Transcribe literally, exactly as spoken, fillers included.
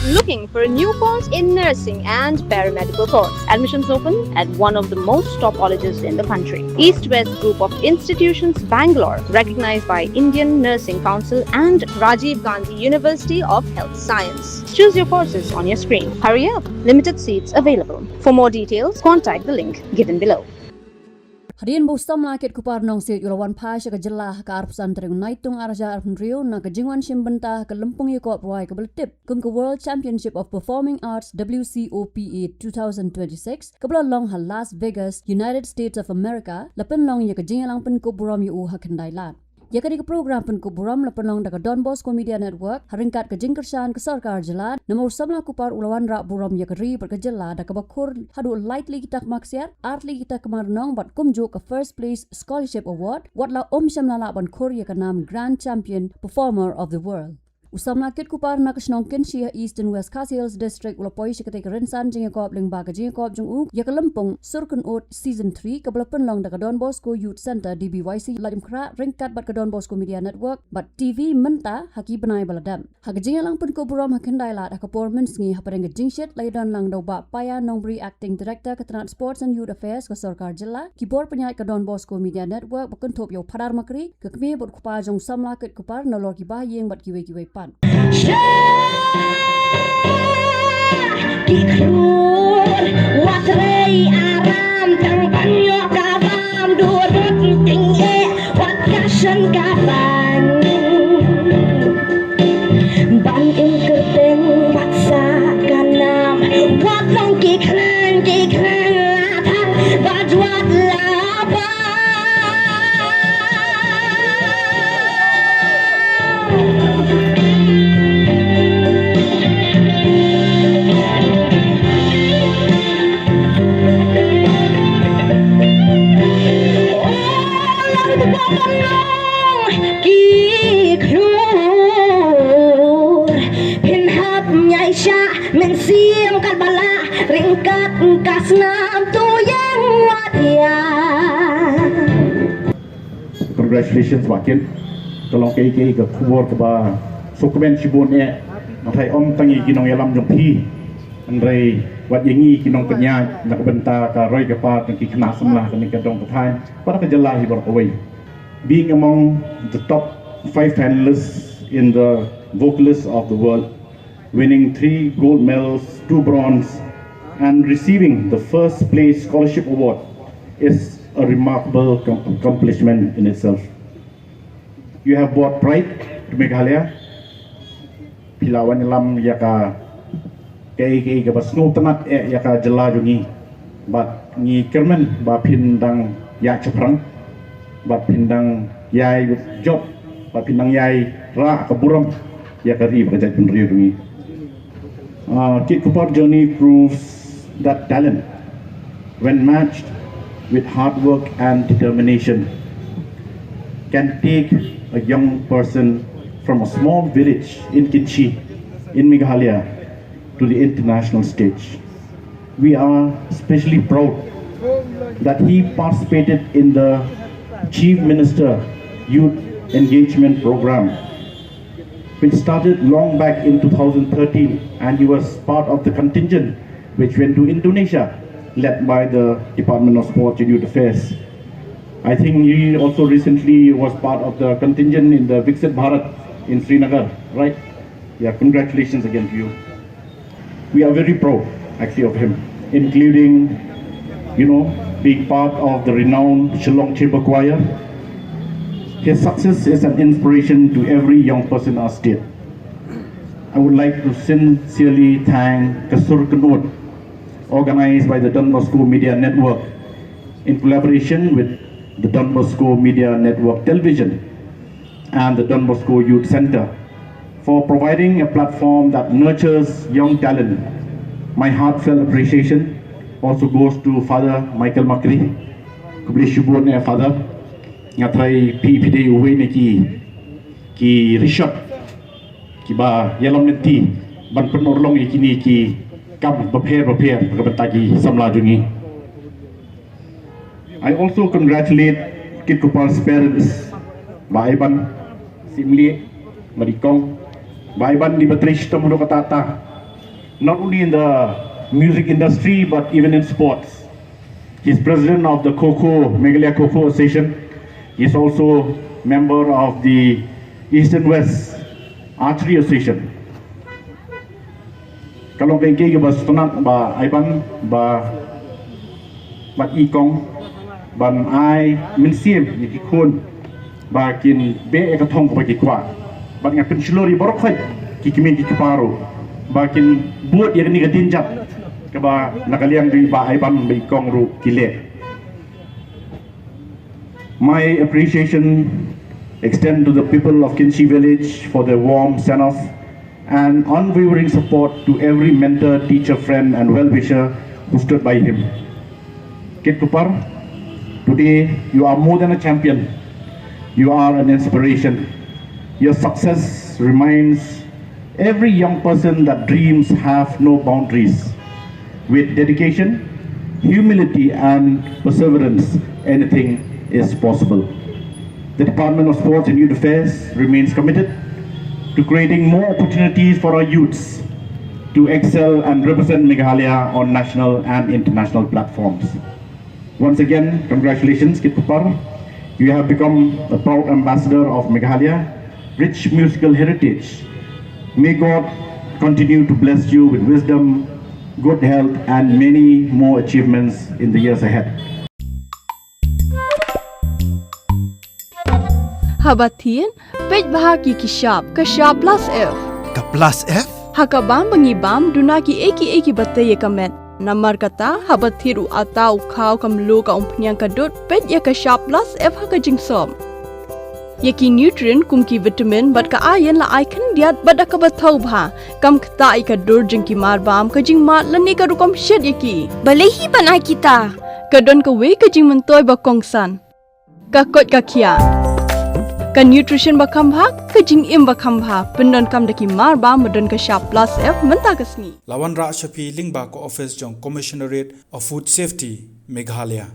Looking for a new course in nursing and paramedical course? Admissions open at one of the most top colleges in the country. East West Group of Institutions, Bangalore, recognized by Indian Nursing Council and Rajiv Gandhi University of Health Science. Choose your courses on your screen. Hurry up, limited seats available. For more details, contact the link given below. Hadien ba u samla Kit Kupar Nongsiej u la wan phai sha ka jylla ha ka arphew san tarik u Naitung arhajar arphew hynriew na ka jingwan shim bynta ha ka lympung ïakop rwai kaba la tip kum ka World Championship of Performing Arts, W C O P A two thousand twenty-six, kaba la long ha Las Vegas, United States of America, la pynlong ïa ka jingïalang pynkup burom ïa u ha Khyndai Lad. Ïa kane ka program pynkup burom la pynlong da ka Don Bosco Media Network ha ryngkat ka jingkyrshan ka sorkar jylla, namar u samla Kupar u la wanrah burom ïa ka ri bad ka jylla da kaba khur haduh lai tylli ki takma ksiar, ar tylli ki takma rnong bad kumjuh ka First Place Scholarship Award, wat la um shym la lah ban khur ïa ka nam Grand Champion Performer of the World. U samla Kit Kupar na ka shnong Kynshi ha Eastern West Khasi Hills District u la poi sha katei ka rynsan jingïakop lyngba ka jingïakop jong u ïa ka lympung Sur Kynnoh Season three kaba la pynlong da ka Don Bosco Youth Centre, D B Y C, Laitumkhrah, ryngkat bad ka Don Bosco Media Network bad T V Mynta ha ki bnai ba la dep. Ha ka jingïalang pynkup burom ha Khyndai Lad ha ka por mynsngi hapdeng ka jingshit la ïadon lang da u Bah Paya Nongbri, Acting Director ka tnat Sports and Youth Affairs ka sorkar jylla, ki bor pynïaid ka Don Bosco Media Network, ba kynthup ïa u Phadar Makri, ka kmie bad u kpa jong u samla Kit Kupar, nalor ki bahaïing bad kiwei kiwei pat. Ki khlur, wat rei aram, tang ban ïoh ka bam, durut ting eh, wat ka shen ka ban. Ban im kyrteng, wat sah ka nam, wat long ki khlaiñ, ki khlaiñ la thang, bad wat la bam. Ki khlur, phin hap ñiah shah mynsiem katba lah, ryngkat ka snam tu ïeng wat ïa. Congratulations, Bah Kit. Ka long kaei kaei ka khubor kaba sngewkmen shibun eh. Nga tharai ym tang ïa ki nongïalam jong phi, hynrei wat ïa ngi ki nongpynïaid na ka bynta ka roi ka par jong ki khynnah samla kane ka dong ka thaiñ bad ka jylla hi baroh kawei. Being among the top five finalists in the Vocalists of the World, winning three gold medals, two bronze, and receiving the first place scholarship award is a remarkable com- accomplishment in itself. You have brought pride to Meghalaya. Phi la wan ïalam ïa ka, kaei kaei kaba sngewtynnat eh ïa ka jylla jong ngi. Bad ngi kyrmen ba phin dang ïaid shaphrang, bad phin dang ïai jop, bad phin dang ïai rah ka burom ïa ka ri bad ka jaitbynriew jong ngi. Uh, Kit Kupar journey proves that talent, when matched with hard work and determination, can take a young person from a small village in Kynshi, in Meghalaya, to the international stage. We are especially proud that he participated in the Chief Minister Youth Engagement Program, which started long back in two thousand thirteen, and he was part of the contingent which went to Indonesia, led by the Department of Sports and Youth Affairs. I think he also recently was part of the contingent in the Viksit Bharat in Srinagar, right? Yeah, congratulations again to you. We are very proud, actually, of him, including, you know, being part of the renowned Shillong Chamber Choir. His success is an inspiration to every young person in our state. I would like to sincerely thank Ka Sur Kynnoh, organized by the Don Bosco Media Network, in collaboration with the Don Bosco Media Network Television and the Don Bosco Youth Centre, for providing a platform that nurtures young talent. My heartfelt appreciation also goes to Father Michael Makri. Khublei shibun, eh, Father. Nga tharai phi phi dei uwei na ki, ki rishot kiba ïalam lynti ban pynurlong ïa kine ki kam bapher bapher ha ka bynta ki samla jong ngi. I also congratulate Kit Kupar's parents, Bah Iban, Simli, Madikong, Bah Iban, di batri shitom haduh katta katta, not only in the music industry but even in sports. He's president of the Kho Kho, Meghalaya Kho Kho Association. He's also member of the East and West Archery Association. Ka long ka jingkyrkhu ba sngewtynnat ba ai ban ba, ba i kong ban ai mynsiem ïa ki khun ba kin beh ïa ka thong kaba ki kwah. Bad nga pynshlur ïa baroh khoit ki kmie ki kpa ruh ba kin bud ïa kane ka jingjia kaba na ka liang jong i Bah Aiban bad i kong ruh ki leh. My appreciation extend to the people of Kynshi village for their warm send-off and unwavering support to every mentor, teacher, friend, and well-wisher who stood by him. Kit Kupar, today you are more than a champion. You are an inspiration. Your success reminds every young person that dreams have no boundaries. With dedication, humility, and perseverance, anything is possible. The Department of Sports and Youth Affairs remains committed to creating more opportunities for our youths to excel and represent Meghalaya on national and international platforms. Once again, congratulations, Kit Kupar. You have become a proud ambassador of Meghalaya rich musical heritage. May God continue to bless you with wisdom, good health, and many more achievements in the years ahead. Haba thied, peit bha ki ki shap, ka shap plus F. Ka plus F? Ha ka bam ba ngi bam, duna ki ei ki ei kiba tei ïa ka met. Namar kata, haba thied u atta u khaw ka mluh ka umphniang ka dud, peit ïa ka shap plus F ha ka jingsop. Ïa ki nutrient kum ki vitamin bad ka iron la ai khyndiat bad da kaba thaw bha. Kam ktah ïa ka dur jong ki mar bam, ka jingmad lane ka rukom shet ïa ki. Balei hi ban ai kita? Ka don kawei ka jingmyntoi ba kongsan. Ka koit ka khiah. Ka nutrition ba kham bha, ka jingim ba kham bha. Pyndonkam da ki mar bam ba don ka shap plus F mynta ka sngi. La wanrah sha phi lyngba ka office jong Commissionerate of Food Safety, Meghalaya.